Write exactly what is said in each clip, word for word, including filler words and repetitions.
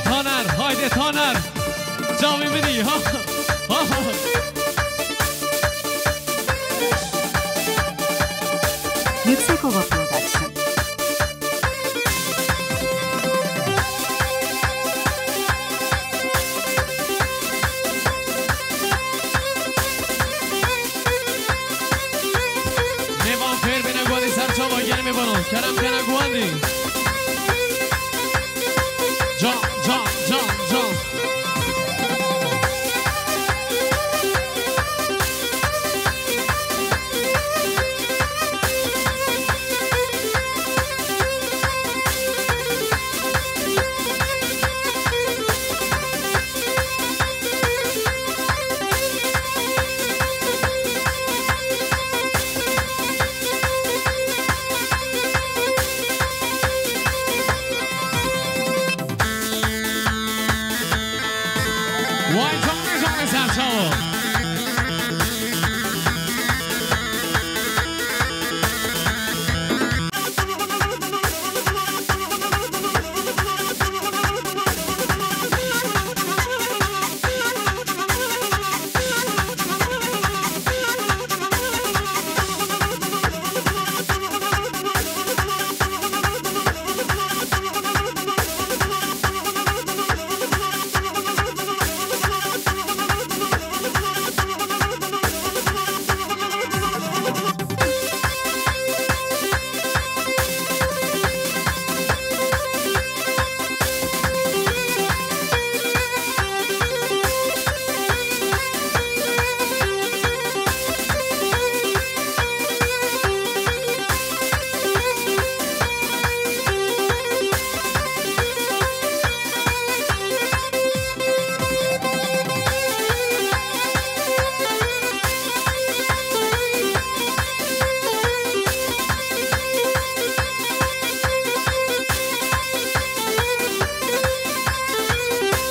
Taner, haydi Taner. Çavê min î, ha, ha, ha. Yüksekova Production. Mêvan fêr bêne guhandî ser çava, gelê mêvano. Kerem kene guhandî. Can, can, can, can. Vay canê canê ser çawa.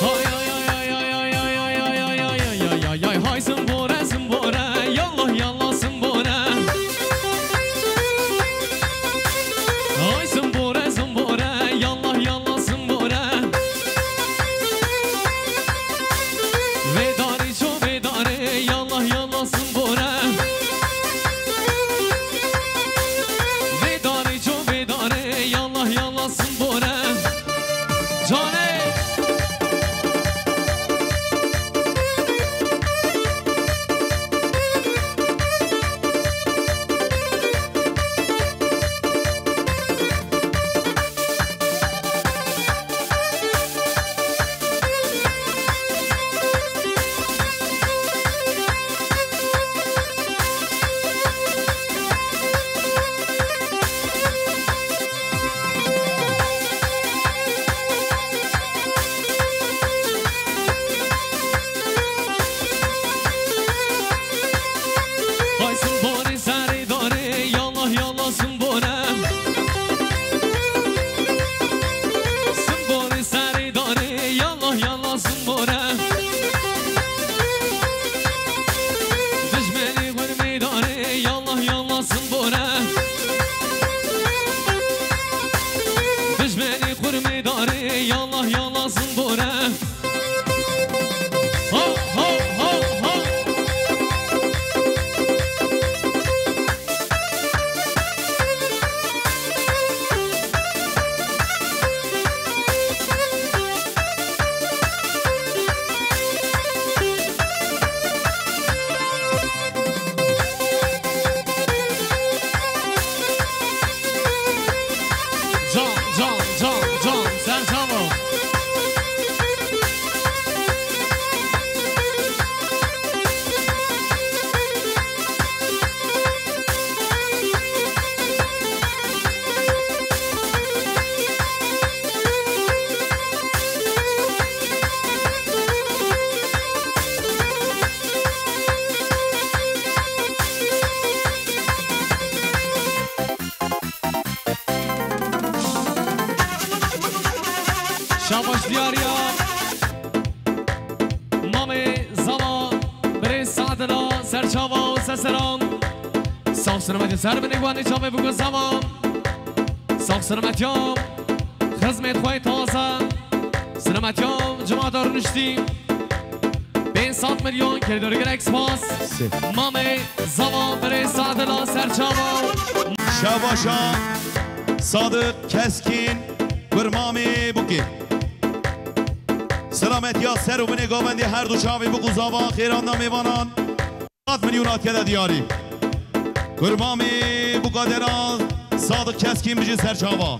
Hay, hay, hay, hay, hay, hay, hay, hay, hay, hay, hay, hay, hay, hay, hay, hay, zimbore, zimbore, yallah, yallah, zimbore. Hay, zimbore, zimbore, yallah, yallah, zimbore. Vê darê ço, vê darê, yallah, yallah, zimbore. Vê darê ço, vê darê, yallah, yallah, zimbore. Canê! Hay simborê serê darê, yallah, yallah, simbore. Simborê serê darê, yallah, yallah, simbore. Dijmenê xurmê darê, yallah, yallah, simbore. Dijmenê xurmê darê, yallah, yallah, simbore. Ho, ho, ho, ho. Can, can, can, can, ser çava. Şabaş diyariya. Mamê zava, birê Sadira, ser çava û seseran. Sax selametê ser binê guhanê çavê bû ku zava. Sax selametiya, xizmêt xwe taze. Silametiya cemaeta rûniştî. Pênc sed milyon kerdor gerek spas. Sê. Mamê Zava birê Sadila Serçava. Şebaşa Sadık Keskin, kurmamê Bukê. Silametiya ser û binê govendê her du çavê Buk û Zava, xêran da mêvanan. Sed milyon hatiye de diyarî. Kurmamê Bukadera Sadık Keskin bijî Serçava.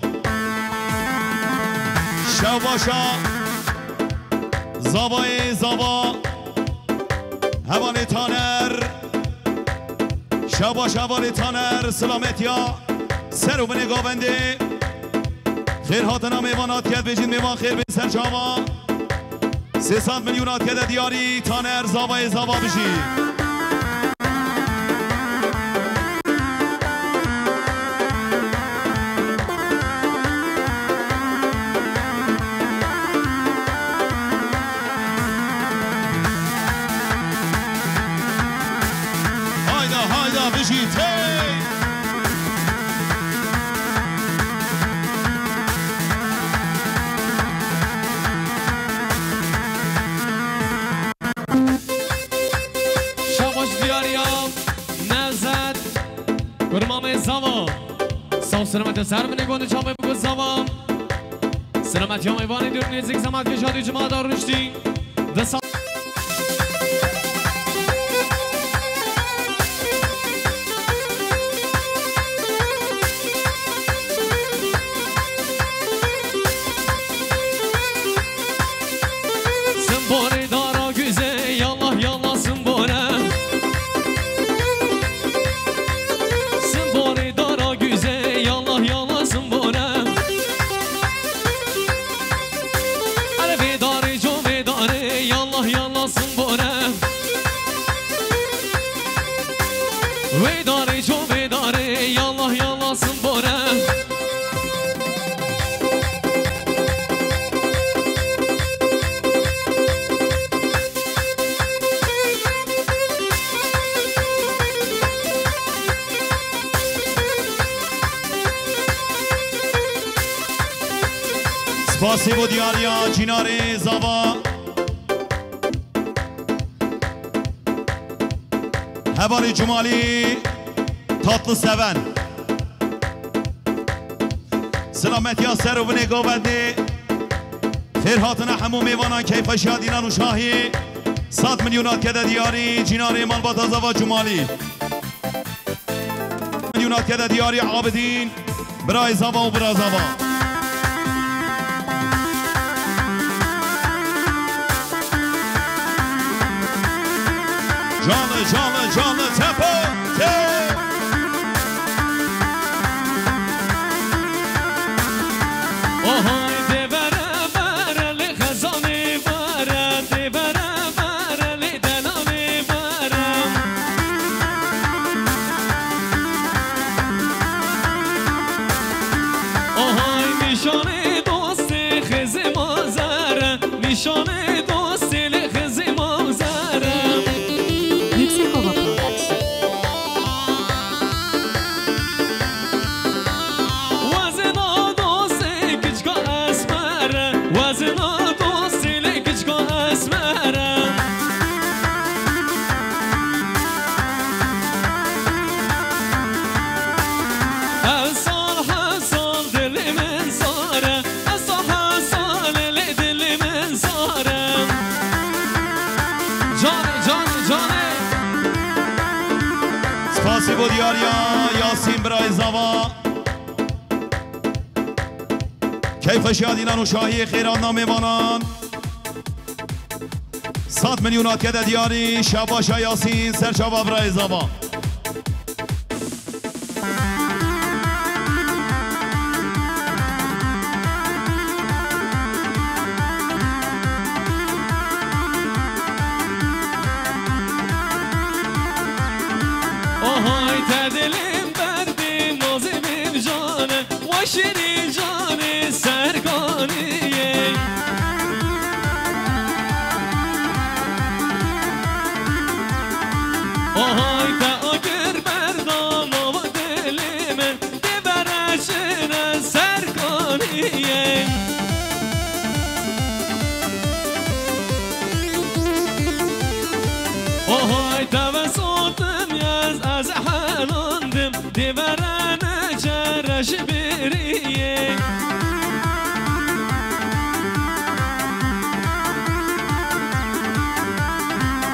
Şebaşa Zavayê Zava. Hevalê Taner. Şebaşa hevalê Taner. Silametiya ser û binê govendê. Xêr hatina mêvan hatiye dibêjin, mêvan xêr bên Serçava. Sê sed milyon hatiye de diyarî, Taner Zavayê Zava bijî. Hayda, hayda, bijî, tey! Şabaş diyariya Nevzat. Kurmamê Zava. Sağ selamet ser binê gondê çavê Buk û Zava. Selamet ya mêvanê dûr nêzik, zehmet keşa dû cemaeta rûniştî. Dest Simborê dara güzê, yallah, yallah, simbore. Simborê dara güzê, yallah, yallah, simbore. Hele vê darê, co vê darê, yallah, yallah, simbore. Wê darê, co vê darê, yallah, yallah, simbore. Spasî bo diyariya Cînarê Zava. Hevalê Cumalî Tatlı Seven. Silametiya ser û binê govendê. Xêr hatina hemû mêvanan, keyfeşiya dînan û şahî. Sed milyon hatiye de diyarî, Cînarê Malbata Zava Cumalî. Milyon hatiye de diyarî Abidîn, birayê Zava û bira Zava. Canlı, canlı, canlı, tempo, te. Ohay, de bere bere, lê xezanê bere, de bere bere, lê delanê bere. Ohay, nîşanê dostê xêzê mazere, nîşanê dostê lê xêzê mazere. Yüksek Ova Production. Wezina dostê kiçka esmer, wezina dostê lê kiçka esmer. Ev sal hesal dilê min zar e, ev sal hesal lê dilê min zar e. Canê, canê, canê. Spasî bo diyariya Yasîn birayê Zava. Keyfeşiya dînan û şahiyê xêran da mêvanan. Sed milyon hatiye de diyarî, Şabaşa Yasîn, Serçava birayê Zava. Ohay te dilê min berdî, nozê min cane, wa şirî canê serkaniyê. Ohay te agir berda nava dilê min, dê bere şine serkaniyê. Ez helandim, dê verene cere ji bêriyê.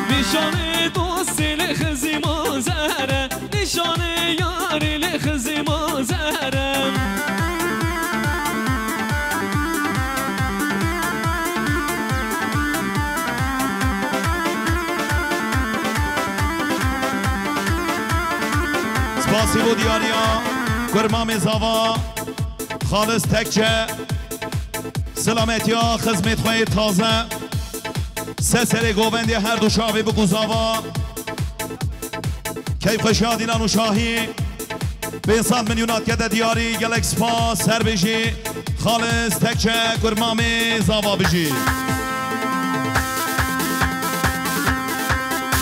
Nîşanê dostê li xizî mazere, nîşanê yarê li xizî mazere. Spasî bo diyariya kurmamê zava Xalis Tekçe. Silametiya xizmêt xwe yê taze. Ser serê govendê her du çavê biku zava. Keyfxweşiya dînan û şahî. Pênc sed milyon hat kete diyarî, gelek spas, ser bijî. Xalis Tekçe, kurmamê zava bijî.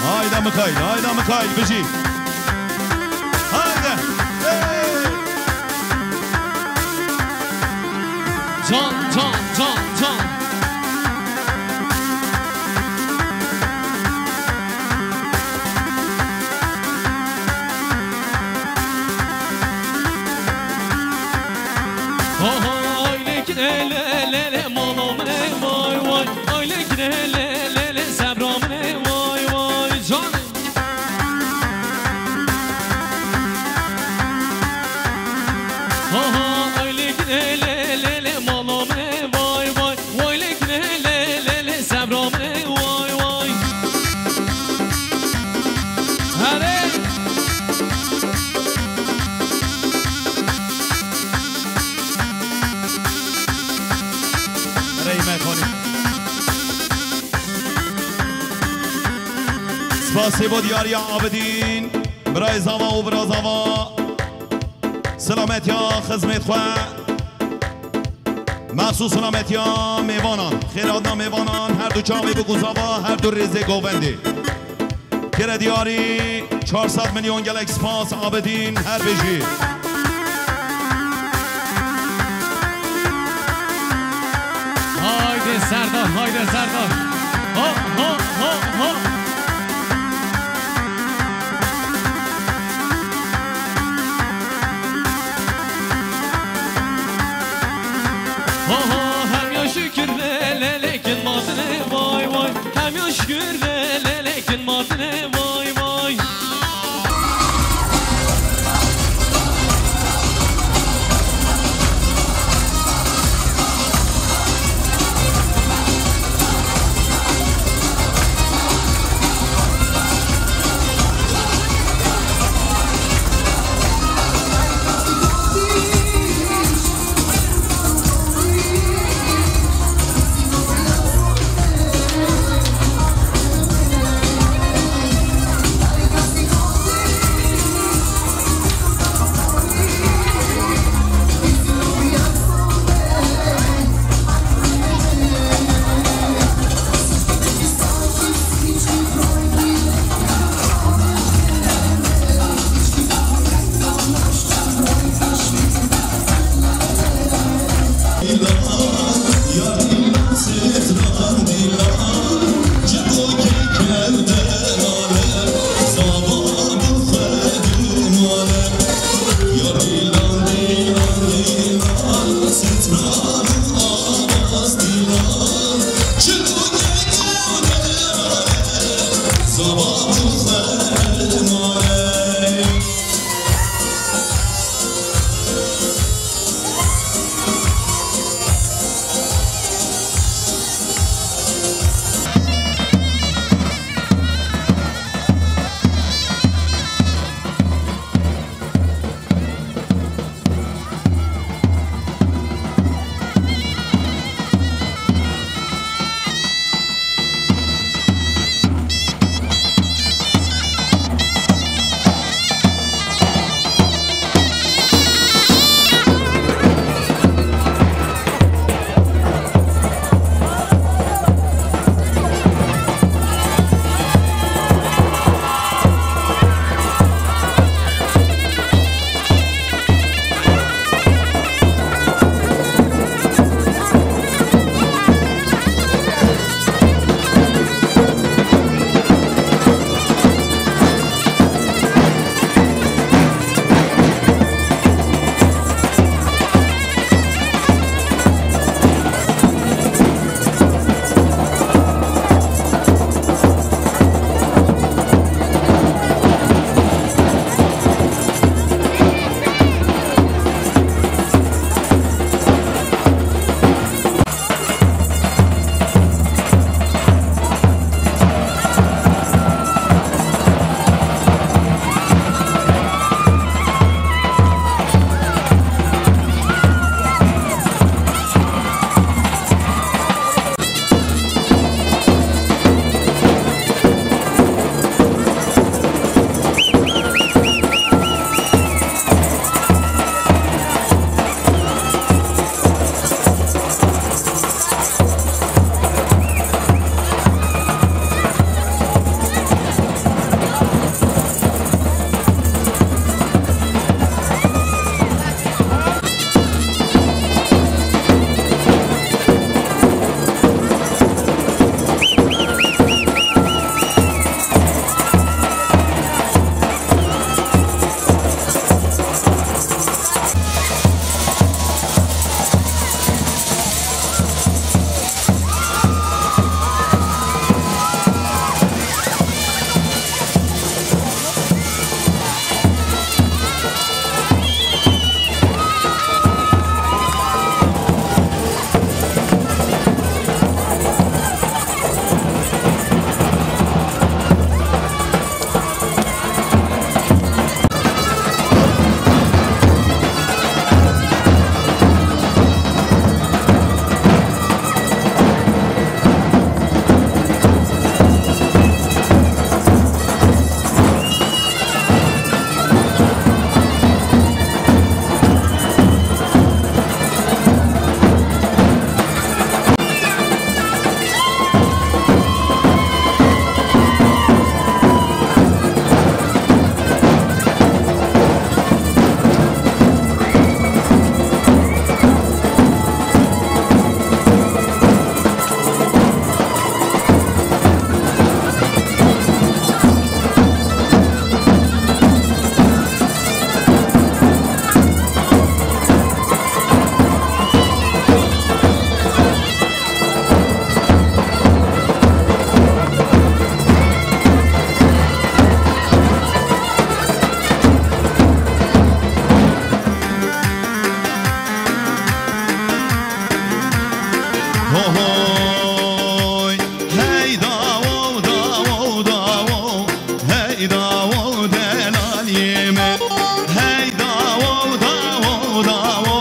Hayda Mikail, hayda Mikail, bijî. Haydi. Hey. Can, can, can, can. Ho, ho, ay, lê, lê, lê, lê, mala min ê, vay, vay. Ay, lê, lê, lê, lê, lê, sebra min ê, vay, vay. Can. Ha, ha, ay, lê, lê, lê, lê, lê, mala min ê, vay, vay. Vay, lê, lê, lê, lê, lê, sebra min ê, vay, vay. Herê. Herê, me xanî. Spasê bo diyariya Abidîn, birayê zava û bira zava. Silametiya xizmêt xwe. Mexsûs silametiya mêvanan. Xêrhatina mêvanan, her du çavê biku zava, her du rêzê govendê. Kire diyarî çar sed milyon, gelek spas Abidîn, her bijî. Haydi Serdar, haydi Serdar. Ho, ho, ho, ho. Ho, ho, hem ya şükür le, le, le, kin matine, vay, vay. Hem ya şükür le, le, le, kin matine, vay, vay. Ohoy, hey dawo, dawo, dawo, hey dawo delalê min. Hey dawo, dawo, dawo,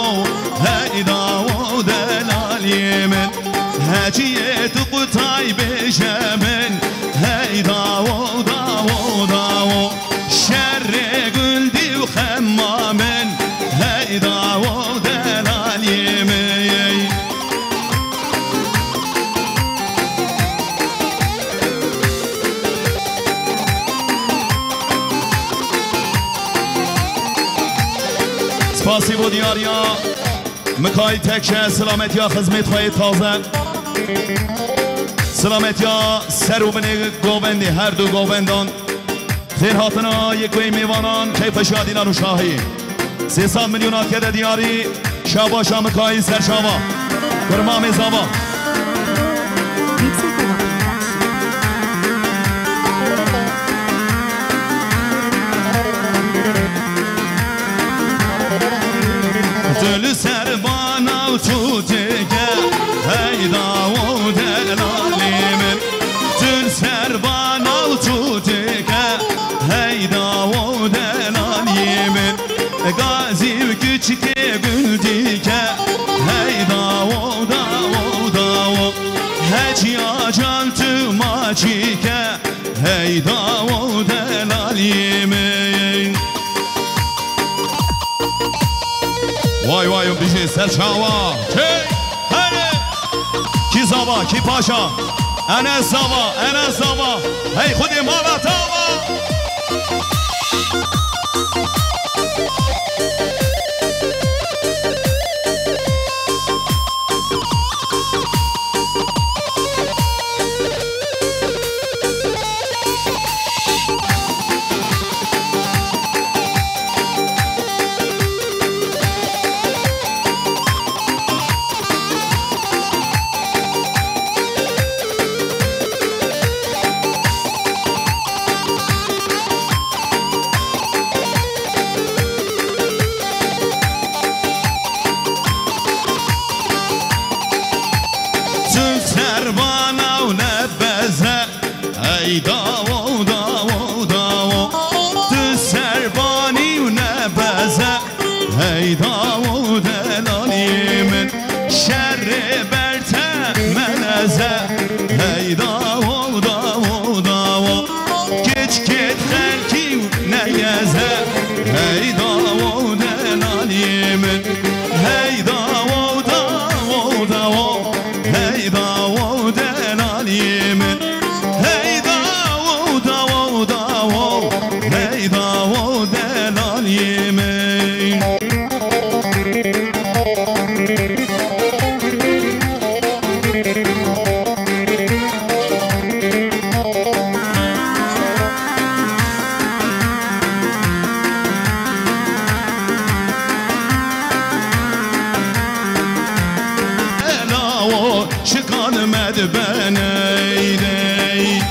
hey dawo delalê min. Heciyê tu qutay bêje min, hey dawo, dawo, dawo. Şerê gundî û xemma min, hey dawo delalê min. Spasî bo diyariya Mikaîl Tekşe, silametiya xizmêt xwe yê taze. Silametiya ser û binê govendê, her du govendan. Xêr hatina yek wê mêvanan, keyfa şadînan û şahî. Sê sed milyon a kede diyarî, şabaşa Mikaîl Serçava. Kurmamê zava. Tu li ser bana û tu têke, hey dawo delalê min. Tu li ser bana û tu têke, hey dawo delalê min. Gazî û küçükê gul dike, hey dawo, dawo, dawo. Heciya can tu maçike, hey dawo delalê min. Vay vay, bijî Serçava. Hey, hele. Kî zava, kî paşa. Enes zava, Enes zava. Hey xudê mala tava. Tu serbana û nebeze, hey dawo, dawo, dawo. Tu serbanî û nebeze, hey dawo delalê min. Şerê ber te meneze, hey dawo, dawo, dawo. Keç ket xelkî û neyeze, hey dawo delalê min. Hey dawo, dawo, dawo, hey dawo delalê min. Hey dawo, dawo, dawo, hey dawo delalê min. Lawo şikan me dibeney dey.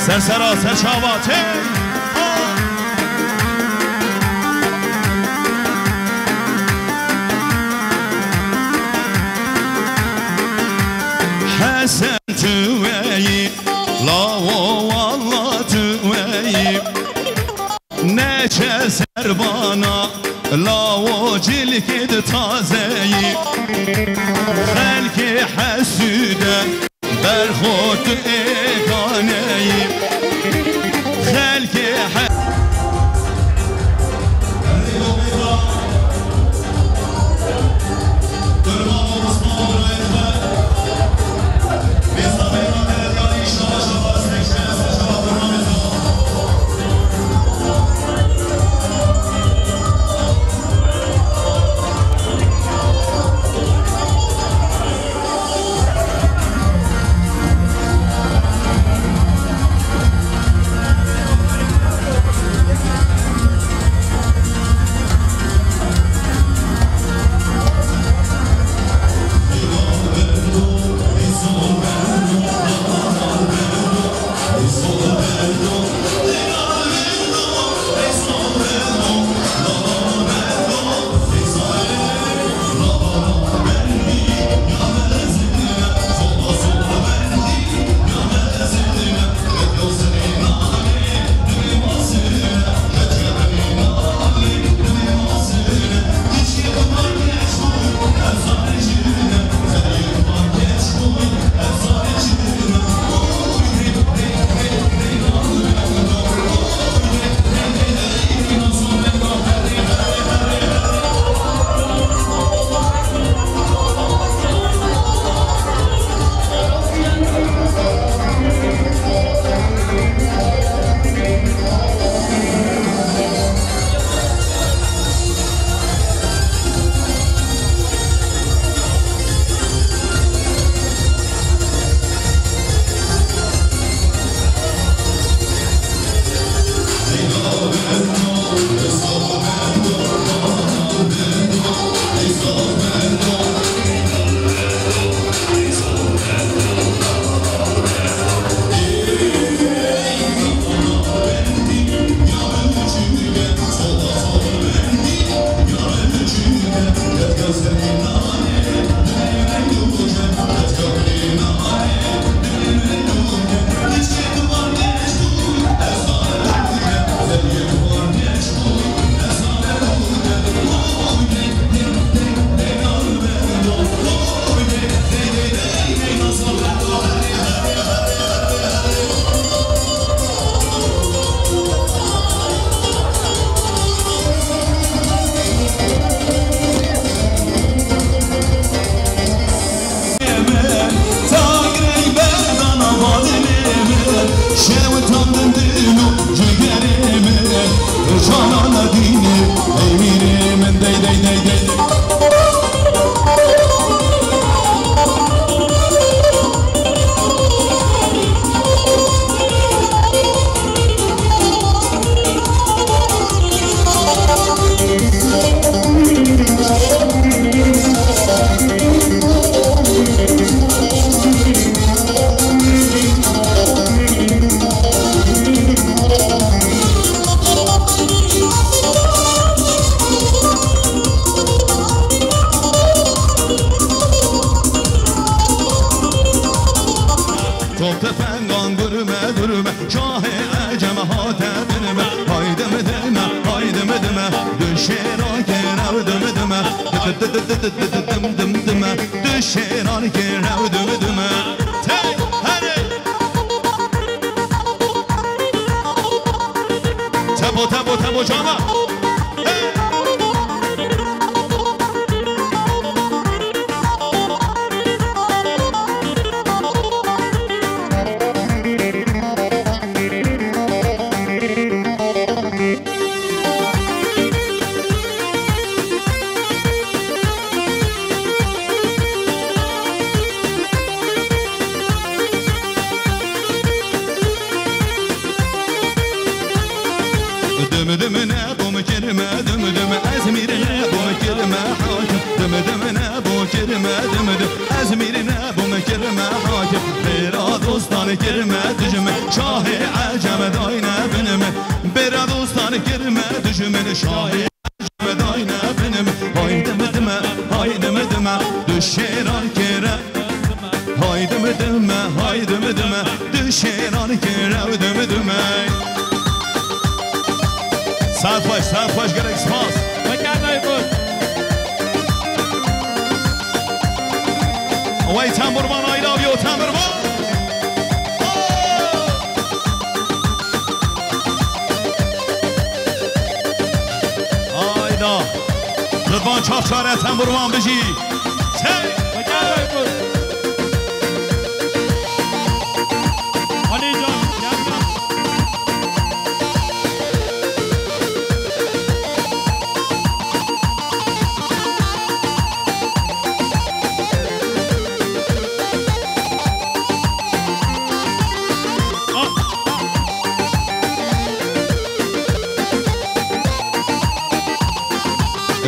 Sersera, serçava, tey! Hesen tu weyî, lawo walla tu weyî. Neçe serbana, lawo cilkê di tazeyî. Xelkê hesûde, berxo tu êganeyî. Xelkê he- Top tefengan gurme durme, şahê Ecem hate binme. Haydim dime, haydim dime, duşêran kere dime dime. Dim dim dime, duşêran kere dime dime. Tey, hadi. Tempo, tempo, tempo, cana. Hey. Dim dim ne bom kirme dim dim, ez mîr ne bom kirme hakim. Dim dim ne bom kirme dim dim, ez mîr ne bom kirme hakim. Bêra dostan kirme dijmin, şahê Ecem dayne binme. Bêra dostan kirme dijmin, şahê Ecem dayne binme. Haydim dime, haydim dime, duşêran kere. Haydim dime, haydim dime, duşêran kere dime dime. Serxweş, serxweş, gelek spas. Wey temburman, I love you, temburman. Hayda. Ridvan Çavçare, temburman bijî. Hey! Alî can, gel, gel.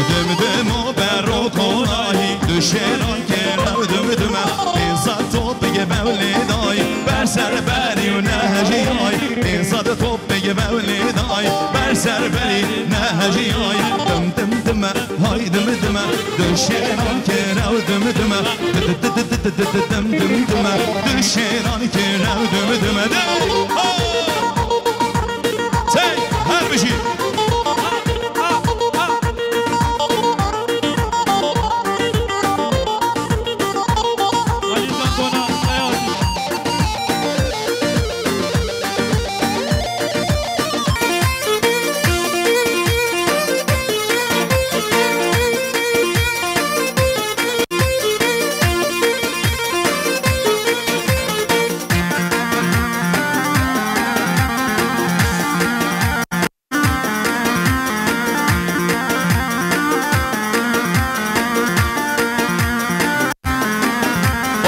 Dim dim o berro konahî, duşêran kere dim dime. Pênc sed topik mewlidayî, ber ser berî û nehejî ay. Pênc sed topik mewlidayî, ber ser berî nehejî ay. Dim dim dime, haydim dime, duşêran kere dim dime. Dim dim dime, duşêran kere dim dime. Dim. Hey, her bijî.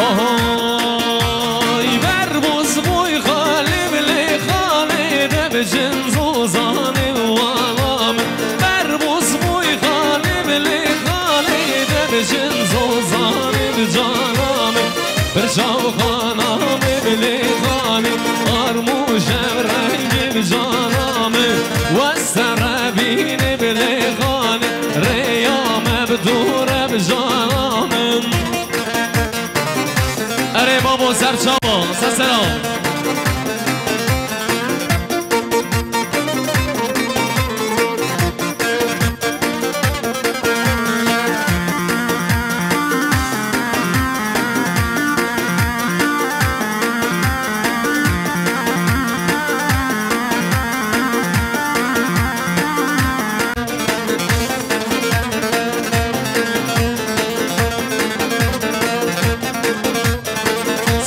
Ohoy, berboz boy xalê bilê xalê de bijin zozanê wana min. Berboz boy xalê bilê xalê de bijin zozanê bi cana min. Pirçav xana me bilê xalê, armû jev rengê bi cana min. Wes serebînê bilê xalê, rêya me bi dûr e bi cana min. Erê babo, ser çavan, ser seran.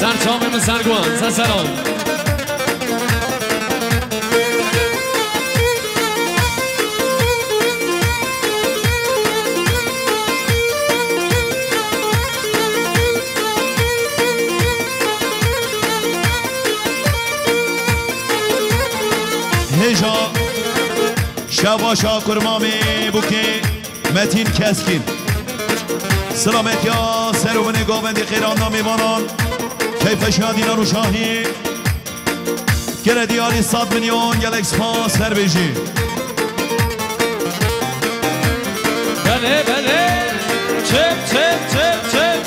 Ser çavê min ser guhan, ser seran. Hêja şevaşa kurmamê bûkê. Metîn Keskin. Silametiya ser û binê govendî, xêrana mêvanan, keyfeşiya dînan û şahî. Gere diyarî sed milyon, gelek spas, her bijî. Belê, belê. Çep, çep, çep, çep.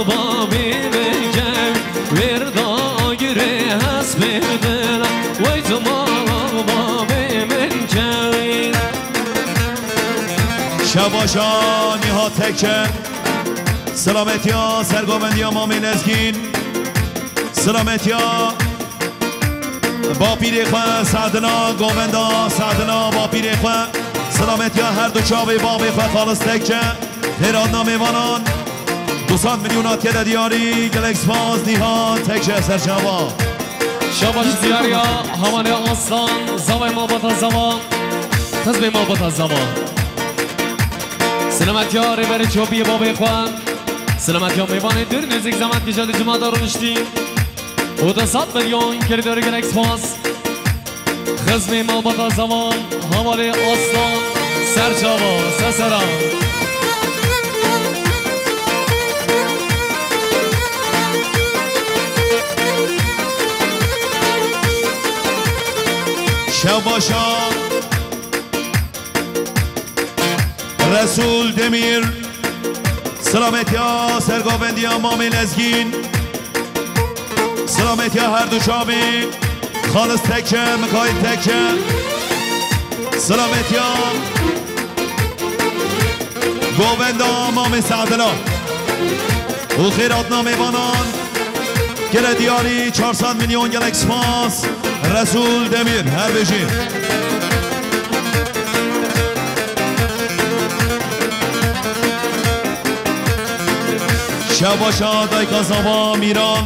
Babê min kevî, wêrda girê hespê dila, wey tu mala babê min kevî. Şebaşa Nîhat Tekçe, silametiya sergovendiya Mamê Lezgîn, silametiya bapîrê xwe Sadina, govenda Sadina, bapîrê xwe, silametiya her du çavê bavê xwe Xalis Tekçe, xêratna mêvanan, du sed milyon hatiye de diyarî, gelek spas Nîhat Tekçe serçava. Şabaş diyariya Hamanê Aslan, zavay malbata zava, xizmê malbata zava. Silametiya rêberê çopiyê bavê xwe, silametiya mêvanê dûr nêzîk zemet kişa di cima de rûniştî. û du sed milyon kirdar gelek spas. Xizmê malbata zevan, Hamalê Aslan, serçava, sesera. Şevbaşa Resul Demir, silametiya sergovendiya Mamê Lezgîn, silametiya her du çavê Xalis Tekçe, Mikail Tekçe, silametiya govenda Mamê Sadila û xêratna mêvanan. Kire diyarî çar sed milyon gelek spas. Resul Demir, her bijî. Şevbaşa dayka zava Mîran.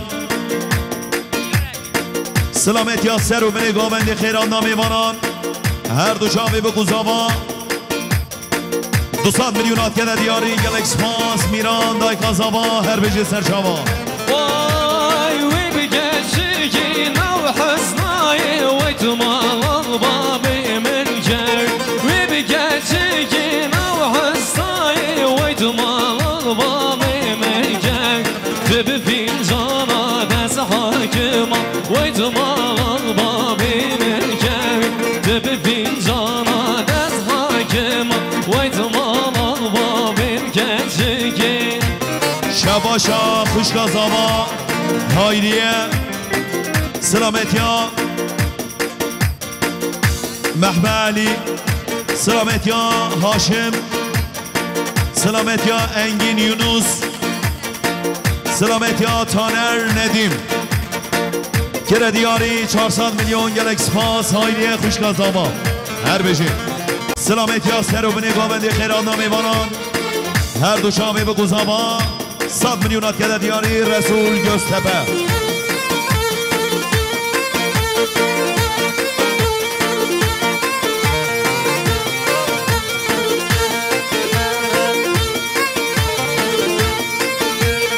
Silametiya ser û binê govendê xêratna mêvanan. Her du çavê bik û zava. Du sed milyon hatiye de diyarî, gelek spas, Mîran, dayka zava, her bijî serçava. Vay, wê bi keçikî nav hesnayê, wey tu mala babê min kevî. Wê bi keçikî nav hesnayê, wey tu mala babê min kevî. Tu bi pîncana dest hakima, wey tu mala babê min kevî. Tu bi pîncana dest hakima, wey tu mala babê min keçikî. Şebaşa xwişka zava Hayriye, silametiya Mehme Elî, silametiya Haşim, silametiya Engîn Yunus, silametiya Taner Nedîm. Kire diyarî çar sed milyon gelek spas, Hayriye xwişka zava. Her bijî. Silametiya ser û binê govendê xêratna mêvanan. Her du çavê bik û zava. Sed milyon hatiye de diyarî Resul Göztepe.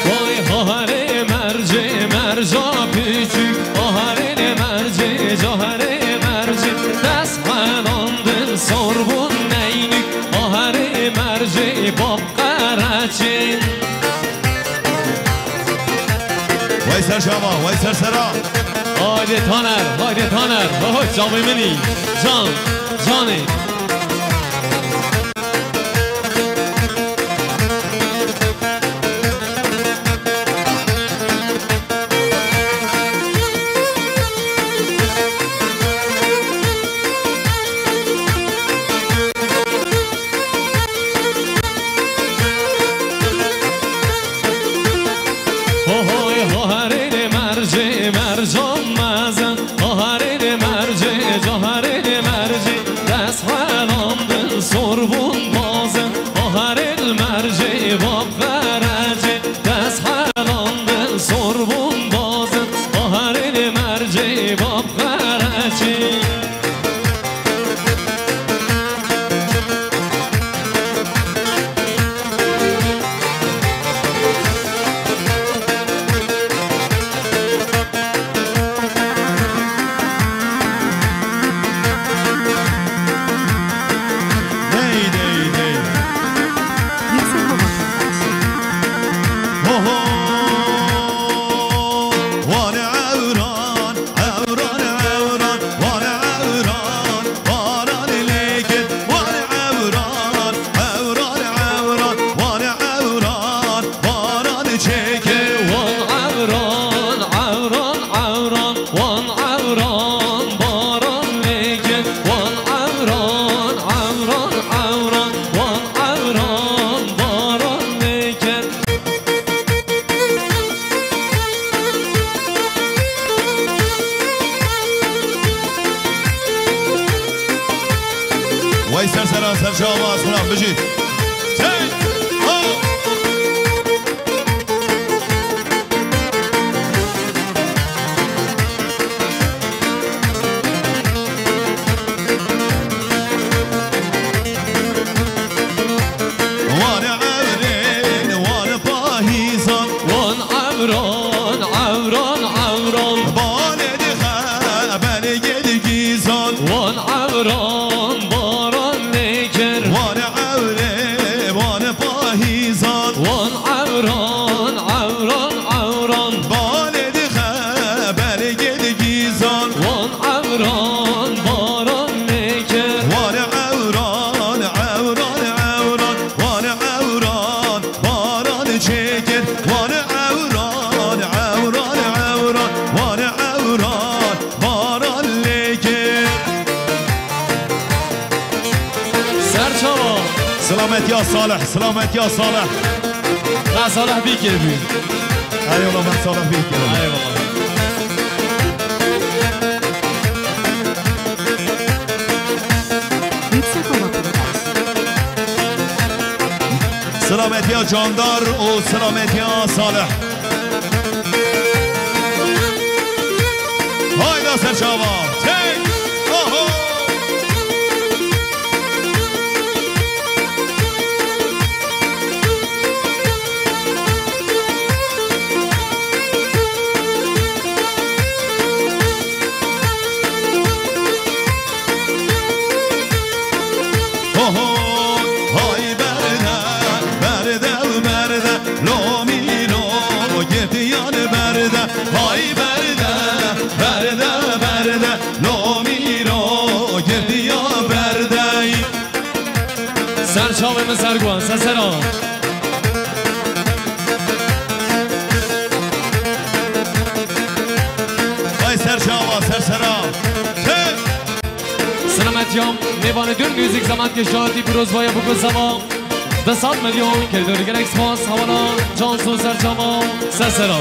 Vay haharê mercê merca piçûk, haharê mercê caharê mercê, dest helandin sor bûn neynûk, haharê mercê bab qereçê. Wey ser şama, wey ser sera. Haydi Taner, haydi Taner. Oho, çavê min î. Can, canê. Hohoy, hoharê mercê, mercan mezin. Hoharê mercê, caharê mercê, dest Şahbaz Xuram bijî. Hey! Ha! Wan ewrên, wan pahîzan. Wan ewran, ewran, ewran. Balê dixe belgê digîzan. Wan ewran, baran lê kir. Wan ewrê, wan pahîzan. Wan ewran, ewran, ewran. Balê dixe belgê digîzan. Wan ewran, baran lê kir. Wan ewran, ewran, ewran. Wan ewran, baran çêkir. Wan ewran, ewran, ewran. Wan ewran, baran lê kir. Serçava. Silametiya Salih, silametiya Salih. Na Salih bî kêfî. Eyvallah, ben Salih bî kêfî. Eyvallah. Yüksek Ova Podcast. Silametiya Candar û silametiya Salih. Hayda Serçava. Hey! Oho! Oho, hay berde, berde, berde, lomî lo, girtiyan berde, hay berde, berde, berde, lomî lo, girtiya berde. Ser çavê min ser guhan, ser sera. Ay ser çava, ser sera. Hey! Silametiya, mêvanê Dür Music zemat ke şahitî pîrozbaya bû ku zema. Du sed milyon kerdor gelek spas, hevala Cansu Serçava, ser sera.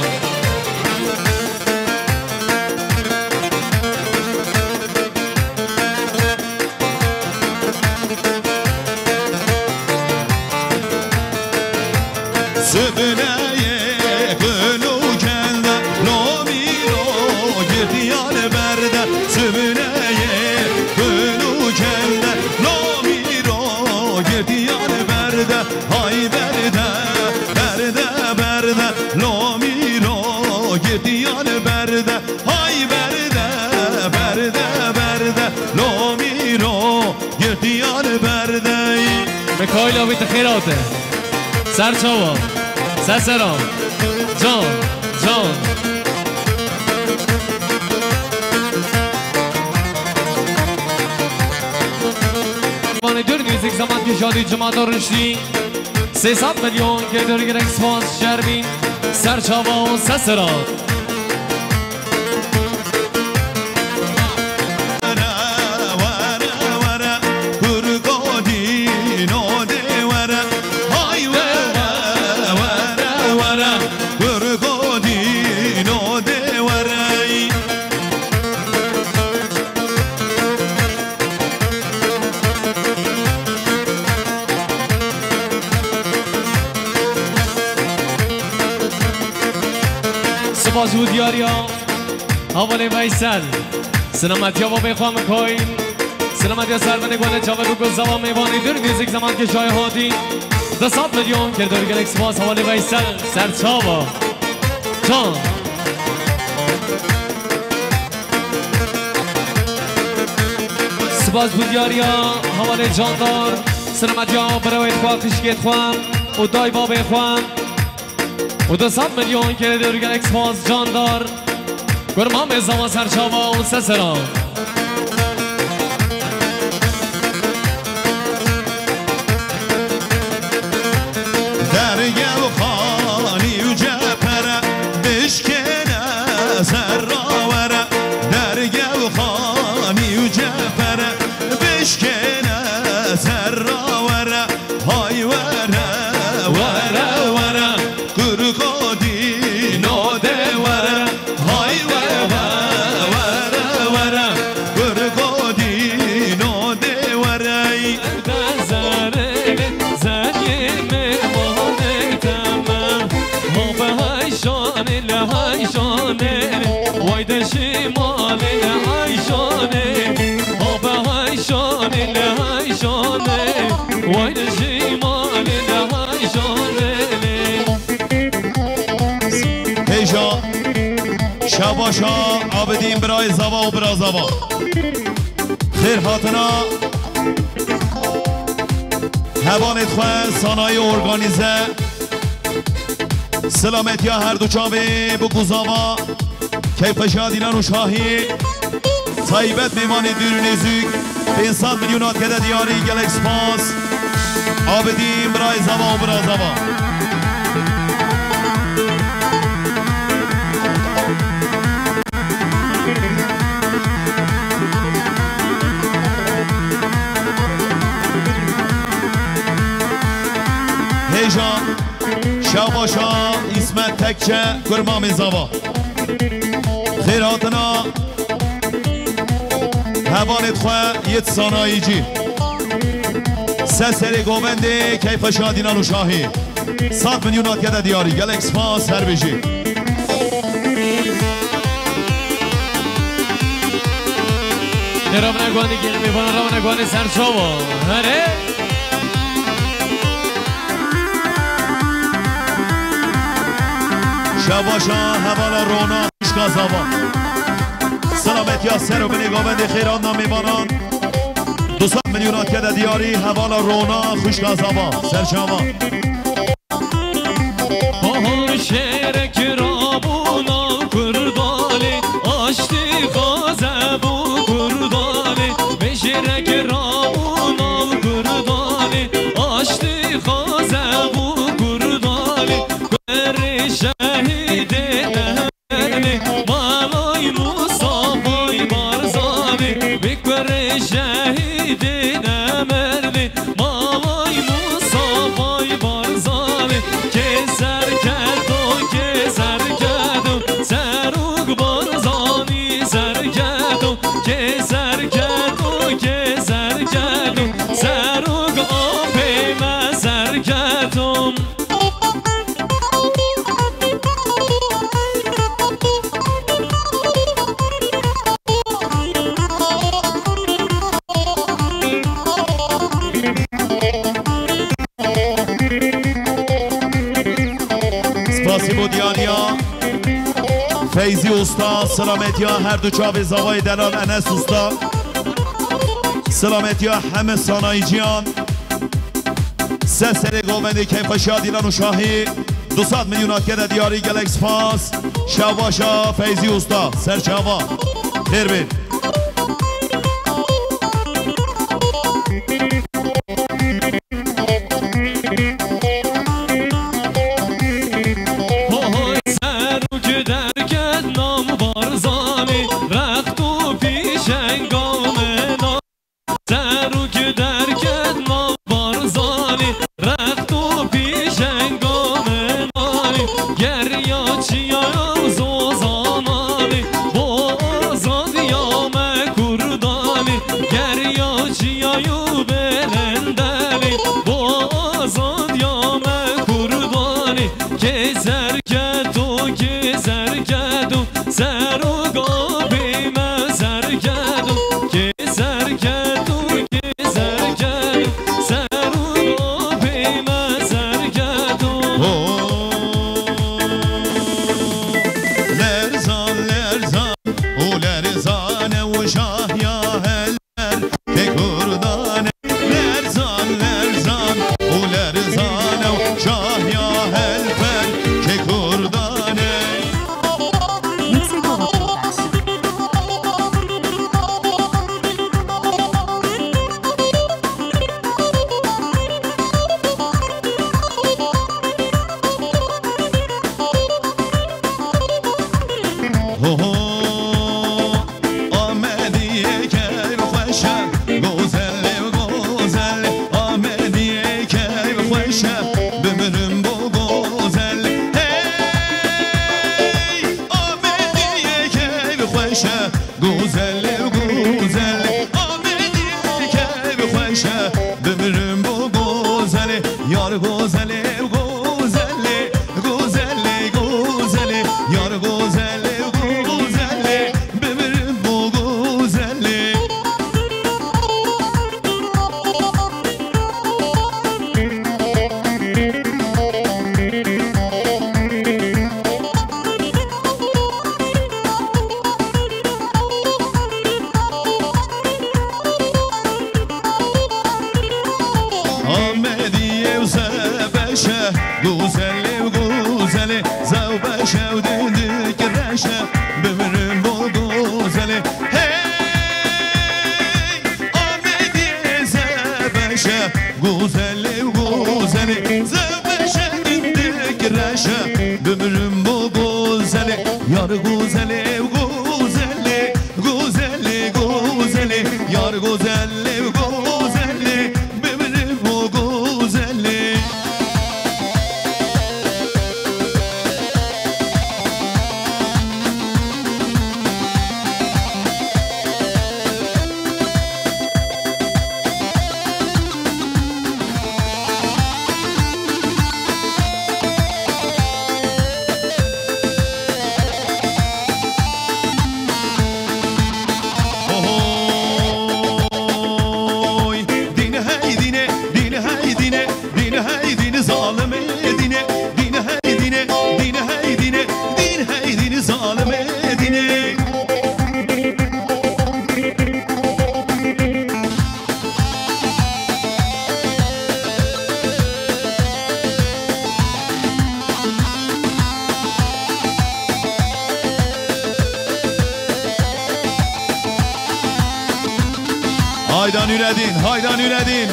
Sibineyê gul û kende, lomî lo girtiyan berde. Sibineyê gul û kende, lomî lo girtiyan berde. Hay berde, berde, berde, lomî lo girtiyan berde. Hay berde, berde, berde, lomî lo girtiyan berde. Mikaîla wî ti xêr hate. Ser çava, ser sera. Can, can. Vanê Dür Music zemat ke şadî cima doriştî. Sê sed milyon kerdor gelek spas Şermîn. Ser çava û ser sera. Were, were, were, kurko dîno de were. Hay were, were, were, kurko dîno de were. Spas û diyariya. Hevalê Veysel. Silametiya babê xwe Mikaîl. Silametiya Servinê Guhane çavê bû ku zava mêvanê Dür Music zemat ke şayê hatî. Du sed milyon kerdor gelek spas hevalê Veysel. Ser çava. Can. Spas bû diyariya hevalê Candar. Silametiya birewê xwe, xişkê xwe û dayê babê xwe. û du sed milyon kerdor gelek spas Candar. Kurmamê zava ser çava û ser sera. Derge û xanî û cepere bişkêne serra were. Derge û xanî û cepere bişkêne serra were. Hay were, were, were, kurko dîno de were. Hay were, were, were, were, kurko dîno de were. Li heyşanê, way de ji malê li heyşanê, abe heyşanê li heyşanê, way de ji malê li heyşanê. Hêja, şebaşa Abidîn birayê zava û bira zava. Xêr hatina hevalê xwe sanayî organîze. Silametiya her du çavê bi guzava, keyfeşiya Dîlan û Şahî, taybet mêvanê dûr û nêzûk, pênc sed milyon hatiye de diyarî, gelek spas. Abidîn, birayê zava û bira zava. Hêja. Şebaşa İsmet Tekçe, kurmamê zava. Xêr hatina hevalê xwe yêt sanayîcî. Se serê govendê keyfeşiya Dîlan û Şahî. Sed milyon hatiye de diyarî. Gelek spas, her bijî. Ê ravine guhandî kêlîmê vana ravine guhandê ser çawa. Here. Şebaşa hevala Rona xwişka zava. Silametiya ser û binê govendê xêr hatina mêvanan. Du sed milyon hatiye de diyarî hevala Rona xwişka zava. Serçava. Bahar şêrek rabû nav Kurdanê, aştî xaze bû Kurdanê. Bê şêrek rabû nav Kurdanê, aştî xaze bû Kurdanê. Kurê şehîdê Emerdê, Malay Mustafay Barzanî, bi kurê şehîdê Emerdê, Malay Mustafay Barzanî, kê serketo, kê serketo, Serok Barzanî serketo, kê serketo, kê serketo, Serok apê me serketo. Spasî bo diyariya Feyzî Usta, silametiya her du çavê zavayê delal Enes Usta, silametiya heme sanayîciyan. Se serê govendê keyfeşiya Dîlan û Şahî, du sed milyon hatiye de diyarî, gelek spas. Şev baş a Feyzî Usta, serçava. Xêr bên. Hoy serok derket nam Barzanî, rext û pîşenga me na. Serok derket nav Barzanî, rext û pîşenga me nalî. Geriya çiyaya Zozananî, bo azadiya me Kurdanî. Geriya çiyayû belendelî, bo azadiya me Kurdanî. Kê serketo, kê serketo, Serok apê me serketo. Kê serketo, kê serketo, Serok apê me serketo. Ho, lerzan, lerzan, û lerzan ew şahiya hel. Kê Kurdan e, lerzan, lerzan û lerzan ew şahiya helper, kê Kurdan e. Mixed Baba Production. Ho, ho. Amediyê keyf xweş e, gozel ê, gozel ê. Amediyê keyf xweş e, bimirim bo gozel ê. Hey! Amediyê keyf xweş e, gozel ê, gozel ê. Amediyê keyf xweş e, bimirim bo gozel ê. Yar gozel ê, gozel ê, gozel ê, gozel ê. Yar gozelê, gozelê, bimirim bo gozelê. Amedî ew zebeşe, gozelê û gozelê, zebeşe û dindik reşe, bimirim bo gozelê. Hey! Amedî zebeşe, gozelê û gozelê, zebeşe dindik reşe, bimirim bo gozelê. Yar gozelê û gozelê, gozelê, gozelê, yar gozelê û gozelê, bimirim bo gozelê. Ohoy, dîn hey dînê, dîn hey dînê, dîn hey dîn zalimê dînê, dîn hey dînê, dîn hey dînê, dîn hey dîn zalimê dînê. Hayda Nureddin, hayda Nureddin.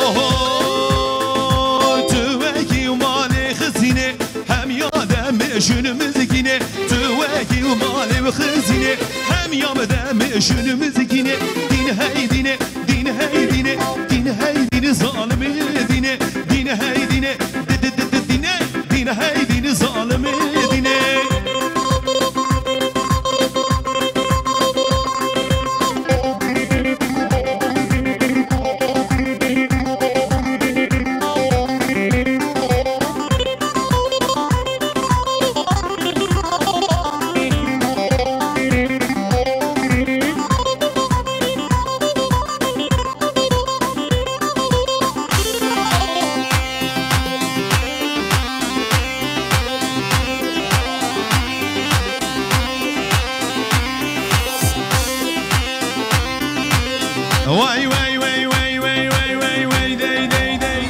Oho, tu wekî malê xizînê, hem ya demê şûn mizgînê, tu wekî malê xizînê, hem ya demê şûn mizgînê, dîn hey dînê, dîn hey dînê, dîn hey dîn zalimê dînê, dîn hey dînê, di, di, di, di, dînê, dîn hey dîn zalimê dînê. Wey, wey, wey, dey, dey, dey.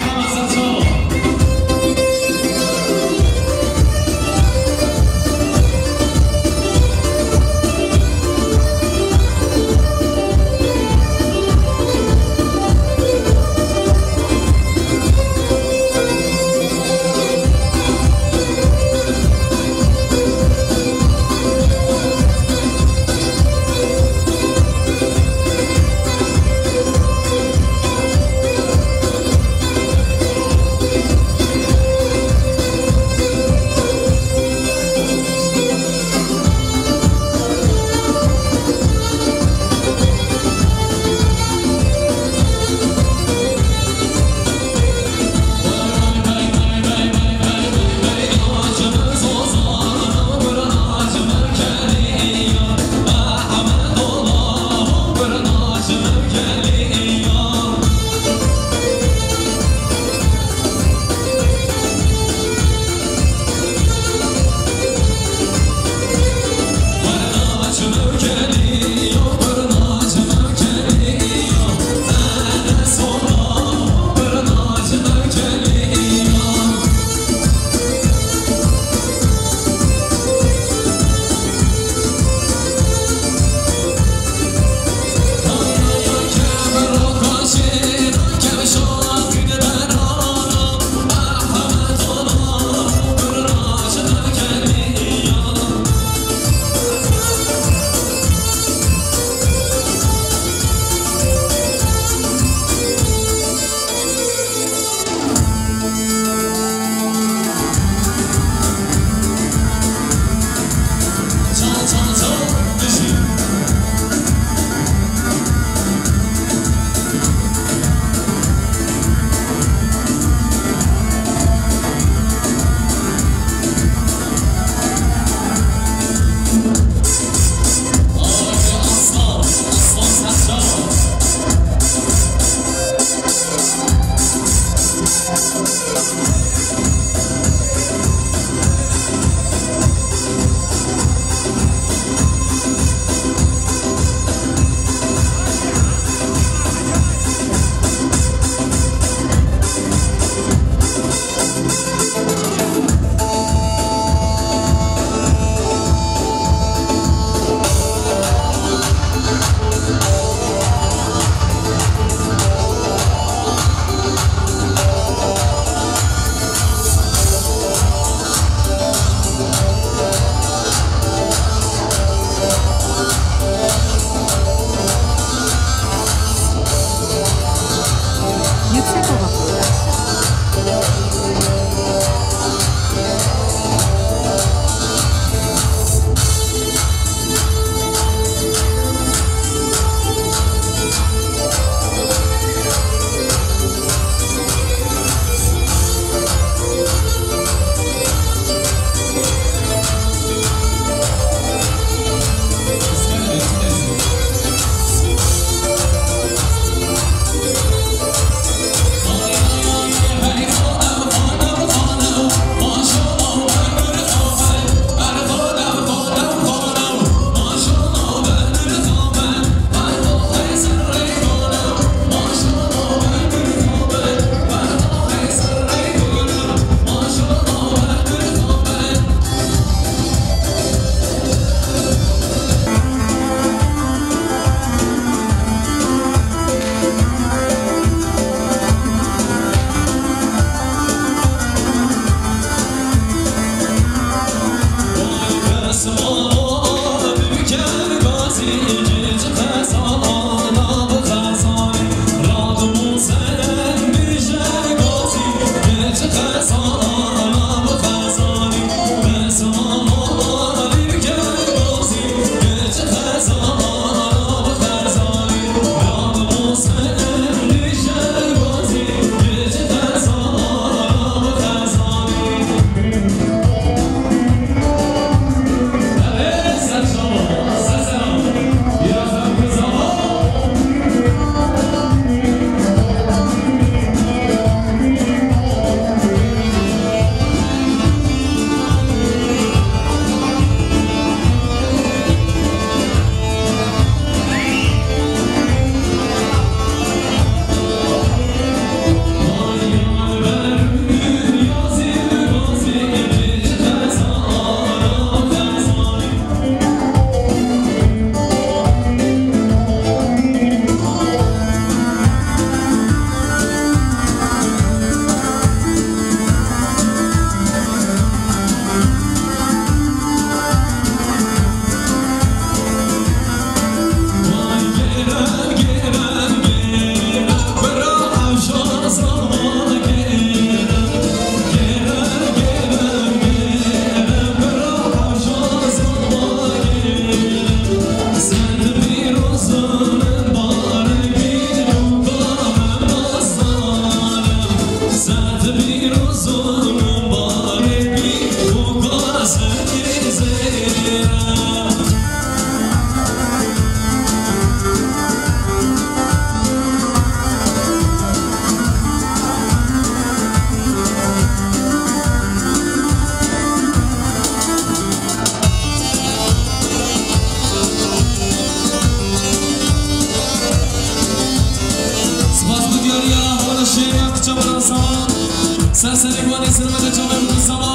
Ser serê guhanê sermede çavê min disa